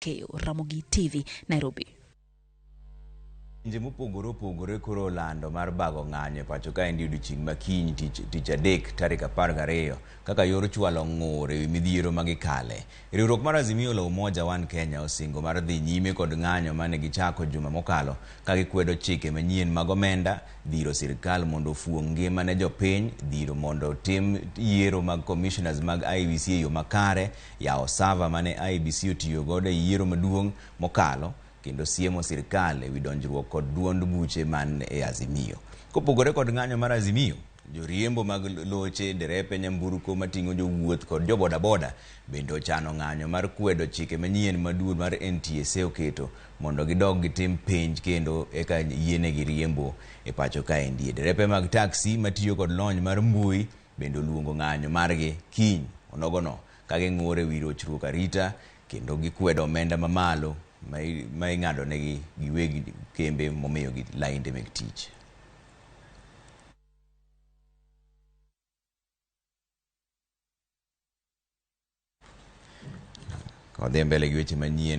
Keyo, Ramogi TV, Nairobi. Pinje mopogore opogore koro olando mar bago ng'anyo e pacho kaendi odiochieng' ma kiny tich adek tarik 12 kaka yor chwalo ng'ur ewi midhiero ma gikale. Riwruok mar Azimio la Umoja One Kenya osingo mar dhi nyime kod ng'anyo mane gichako juma mokalo ka gikwedo chike manyien mag omenda, dhiro sirkal mondo ofuong' ngima ne jopiny, dhiro mondo otim yiero mag commissioners mag IEBC e yo makare, yawo server mane IEBC otiyo godo e yiero maduong' mokalo, kendo siemo sirkal ewi donjruok kod duond buche man e Azimio. Kopogore kod ng'anyo mar Azimio, joriembo mag loche, derepe nyamburko mating'o jowuoth kod jo bodaboda bende ochano ng'anyo mar kwedo chike manyien ma duol mar NTSA oketo mondo gidog gitim penj kendo eka yienegi riembo e pacho kaendi. Derepe mag taxi matiyo kod lony mar mbui bende oluongo ng'anyo margi kiny onogono ka ging'ur ewi rochruok arita kendo gikwedo omenda mamalo ma ing'ado negi giwegi kembe momiyogi lainde meg tich. Wadhi mbele gi weche manyien.